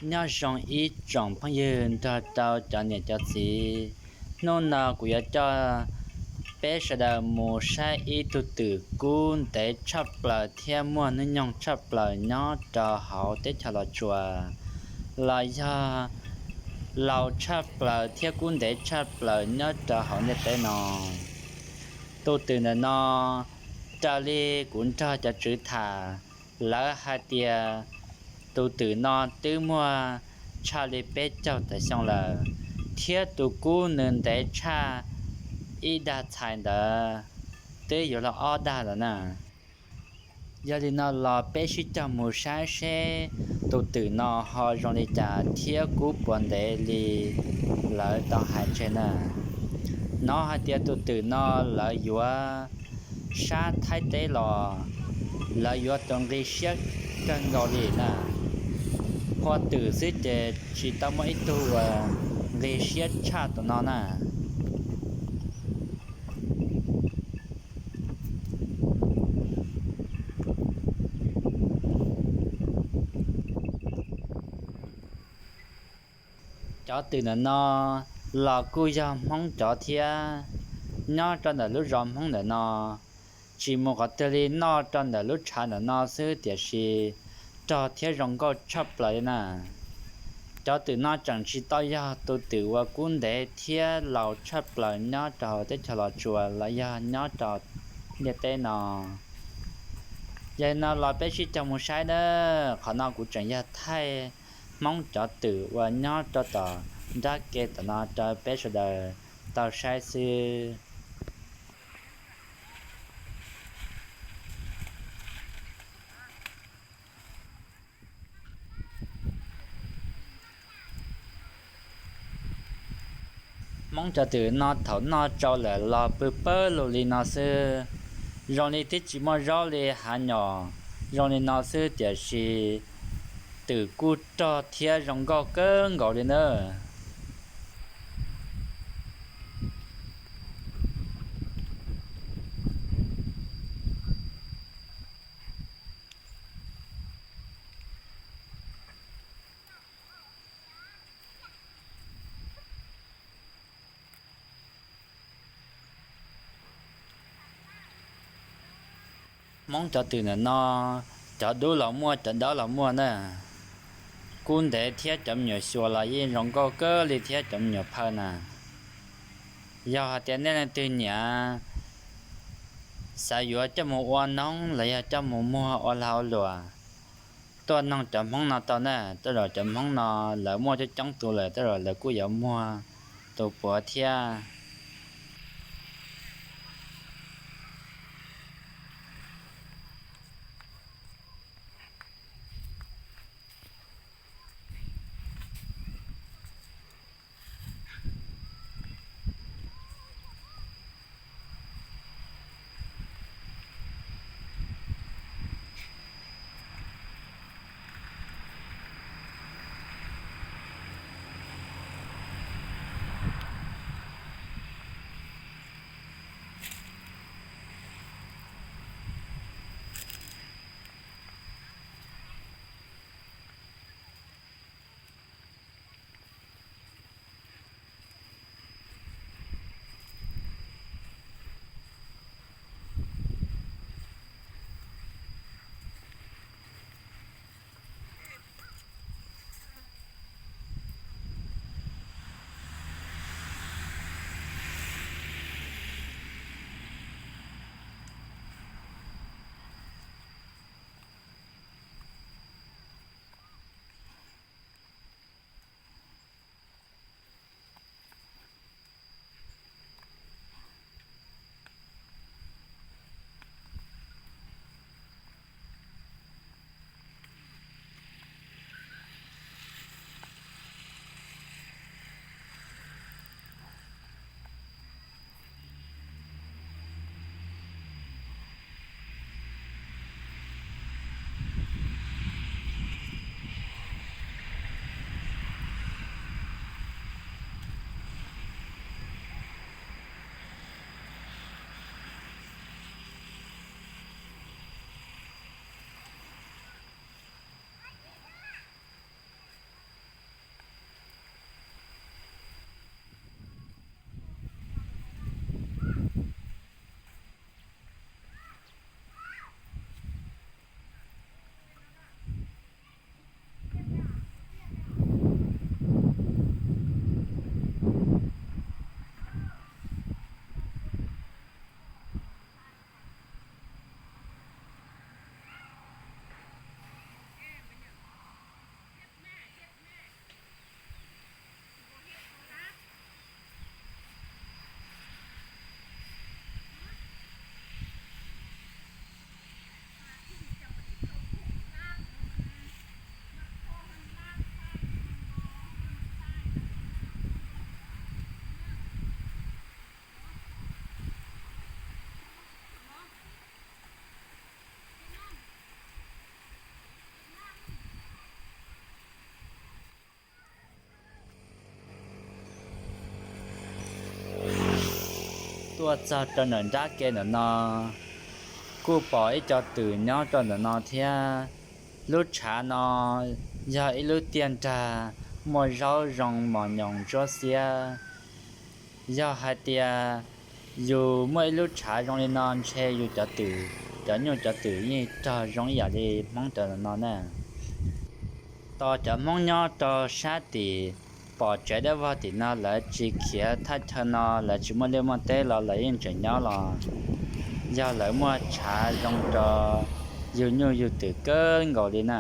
Nyob zoo ib tsoom phooj ywg nrog rau cov niam cov txiv, hnub no kuv yuav coj peb sawv daws mus saib ib tug twm kub ntev tshaj plaws thiab muaj hnub nyoog tshaj plaws nyob rau hauv teb chaws Los Tsuas, los yog laus tshaj plaws thiab kub ntev tshaj plaws nyob rau hauv ntiaj teb no. Tus twm ntawm no, raws li kuv nrog cov tswv tham, lawv hais tias tus twm no twb muaj tshaj li peb caug tawm xyoo lawm, thiab tus kub nws ntev tshaj ib dag txhais ntawd twb yuav luag ob dag lawm na. Yog li no los peb sib cog mus saib seb tus twm no ho zoo li cas thiab kub puas ntev li lawv tau hais tseg na. Hnov hais tias tus twm no lawv yuav sab Thaib teb los, lawv yuav tau nqi siab kawg nkaus li na. Hua twm xwb ces tsis tau muaj ib tug uas nqi siab tshaj tus no na. Cov twm ntawm no los kuj yog Hmoob cov thiab, nyob rau ntawm lub zos Hmoob ntawm no, tsis mus qhov twg li, noj rau ntawm lub tshav ntawm no xwb tiam sis rog thiab zoo nkauj tshaj plaws li na. Cov twm no tseem tsis tau yog tus twm uas kub ntev thiab laus tshaj plaws nyob rau hauv teb chaws Los Tsuas los yog nyob rau ntiaj teb no. Yog li no los peb sib cog mus saib na. Qhov no kuv tseem yog thaij Hmoob cov twm uas nyob rau tom nrab ke tom no rau peb sawv daws tau saib xwb. Hmoob cov twm no thaum noj tsau lawm los pw pawg lug li no xwb. Zoo li twb tsis muaj zaub li hav nyom, zoo li no xwb tiam sis twm kuj rog thiab zoo nkauj kawg nkaus li nawb. Hmoob cov twm ntawm no, cov dub los muaj, cov dawb los muaj na. Kub ntev thiab cov me nyuam xyuas los yeej zoo nkauj kawg li thiab cov me nyuam phaw na. Yog hais tias nej leej twg nyiam xav yuav coj mus ua noob los yog coj mus muag ua lag ua luam, tuaj noog cov Hmoob no tau na. Tej zaum cov Hmoob no lawv muaj coob coob tus lawm, tej zaum lawv kuj yuav muag tus puav thiab. Tuaj txog rau ntawm nrab ke ntawm no, kuj pom ib co twm nyob rau ntawm no thiab. Lub tshav no yog ib lub tiaj nrag muaj zaub zoo mos nyoos ntsuab xiab. Yog hais tias yus muaj ib lub tshav zoo li no ntshe yus cov twm, cov nyuj cov twm yeej rog zoo ib yam li Hmoob cov no na. Tos cov Hmoob nyob rau sab tim pom tsev dawb vog tim no lawv tsis khiav thaj chaw no, lawv tsis muaj liaj muaj teb los lawv yeej tseem nyob los yog lawv muaj tshav zoo rau yus nyuj yus twm kawg nkaus li na.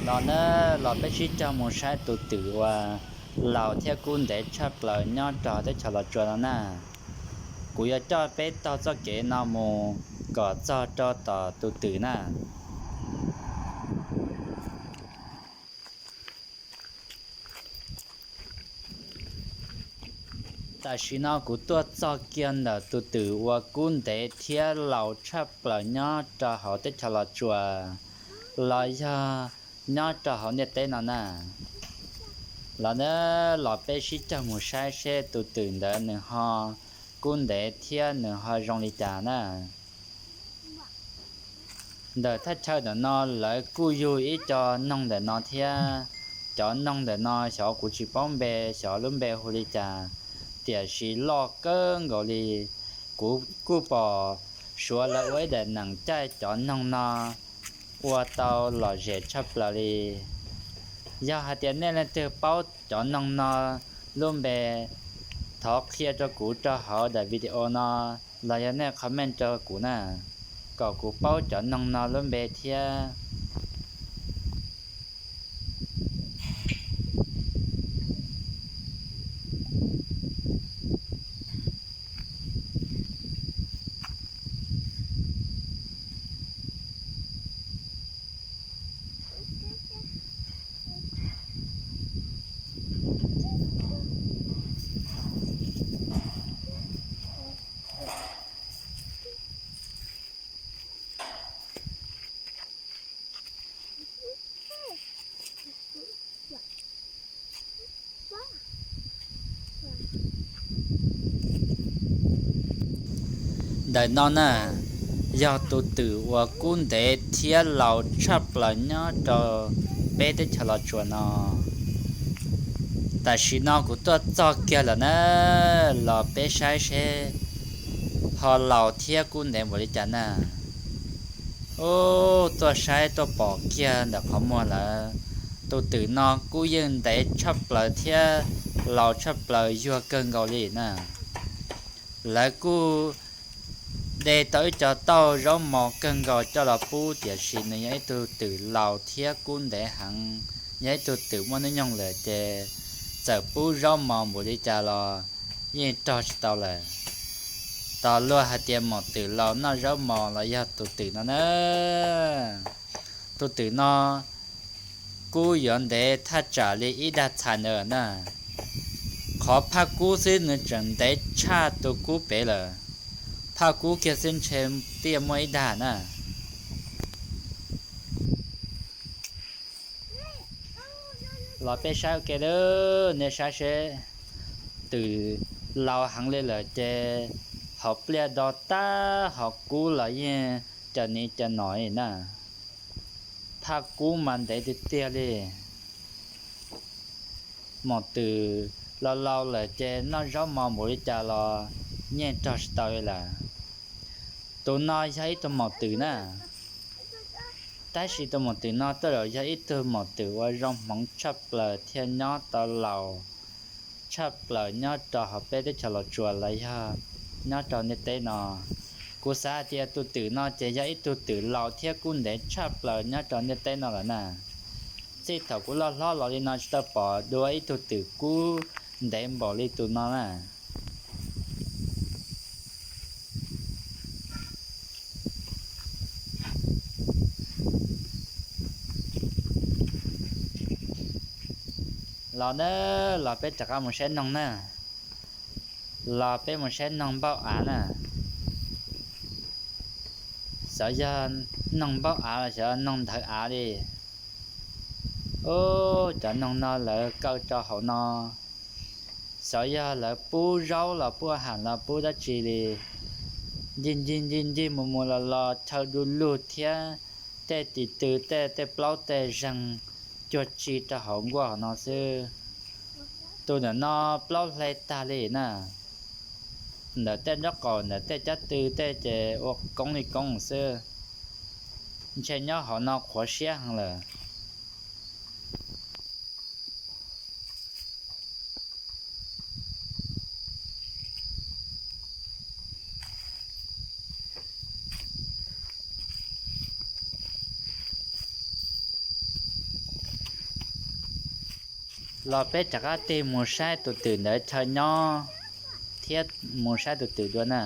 Los na, los peb sib cog mus saib tus twm uas laus thiab kub ntev tshaj plaws nyob rau teb chaws Los Tsuas no na. Kuv yuav coj peb taug txoj kev no mus kom txog rau tom tus twm na. Tam sim no kuv tuaj txog kiag ntawm tus twm uas kub ntev thiab laus tshaj plaws nyob rau hauv teb chaws Los Tsuas, los yog nyob rau hauv ntiaj teb no na. Los na, los peb sib cog mus saib seb tus twm ntawd nws ho kub ntev thiab nws ho zoo li cas na. Ntawm thaj chaw ntawm no lawv kuj yug ib co noog ntawm no thiab. Cov noog ntawm no xyov kuv tsis paub npe, xyov lub npe hu li cas, tiam sis loj kawg nkaus li. Kuv kuj pom Suav lawv ua ib daim neem caij cov noog no ua tau lom zem tshaj plaws li. Yog hais tias nej leej twg paub cov noog no lub npe, thov qhia rau kuv rau hauv daim video no los yog nej comment rau kuv na, kom kuv paub cov noog no lub npe thiab. Ntawm no na, yog tus twm uas kub ntev thiab laus tshaj plaws nyob rau peb teb chaws Los Tsuas no. Tam sim no kuv tuaj txog kiag lawm na, los peb saib seb ho laus thiab kub ntev npaum li cas na. Ub, tuaj saib tuaj pom kiag ntawm qhov muag lawm, tus twm no kub yeej ntev tshaj plaws thiab laus tshaj plaws yuag kawg nkaus li na. Lawv kuj de tau ib co tauj zaub mos kawg nkaus coj los pub, tiam sis nws yog ib tug twm laus thiab kub ntev heev, yog ib tug twm muaj hnub nyoog lawm ces txawm pub zaub mos npaum li cas los yeej rog tsis tau lawm. Tos luag hais tias maum twm laus noj zaub mos los yog tus twm no na. Tus twm no kub yuav ntev thaj tsam li ib dag txhais ntawd na. Qhov phaj kub xwb nws tseem ntev tshaj tus kub pem lawm. Phaj kub kiag xwb ntshe tiaj muaj ib dag na. Los peb saib ua ke lawm, nej saib seb, twm laus heev li lawm ces hauv pliaj do tag, hauv kub los yeej cov niv cov nom li na. Phaj kub mas ntev tiag tiag li. Maum twm laus laus lawm ces noj zaub mos npaum li cas los yeej rog tsis tau li lawm. Tus no yog ib tug maum twm na, tab sis tus maum twm no tej zaum yog ib tug maum twm uas zoo hmoov tshaj plaws thiab nyob tau laus tshaj plaws nyob rau hauv peb teb chaws Los Tsuas los yog nyob rau ntiaj teb no. Kuv xav hais tias tus twm no ces yog ib tug twm laus thiab kub ntev tshaj plaws nyob rau ntiaj teb no lawm na. Txij thaum kuv loj hlob los li no tsis tau pom dua ib tug twm kub ntev npaum li tus no na. Los na, los peb rov qab mus saib noog na. Los peb mus saib noog npauj av na. Xyov yog noog npaub av los xyov noog nthawv av li. Ub, cov noog no lawv kaw rau hauv no, xyov yog lawv pub zaub los pub ham los pub dab tsi li. Ncig ncig ncig ncig mus mus los los chaw du lug thiab tej tis tw tej tej plaub tej zeeg cuag tsi rau hauv nkuaj hauv no xwb. Tus ntawm no plaub hle tag li na. Ntawm tej nraub qaum ntawm tej cab tw tej ces ua koob li koob xwb. Ntshe nyob hauv no qhuav siab heev lawm. Los peb rov qab tig mus saib tus twm ntawd chaw nyob thiab mus saib tus twm dua na.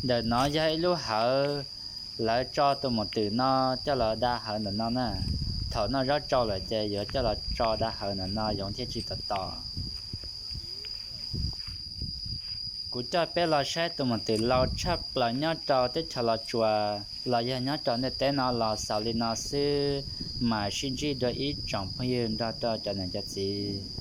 Ntawm no yog ib lub hawv lawv tso tus mos twm no coj los da hawv ntawm no na. Thaum noj zaub tsau lawm ces yuav coj los tso da hawv ntawm no yoov thiaj tsis tom tom. Kuv coj peb los saib tus mos twm laus tshaj plaws nyob rau teb chaws Los Tsuas los yog nyob rau ntiaj teb no los xaus li no xwb, mam sib ntsib dua ib tsoom phooj ywg nrog rau cov niam cov txiv.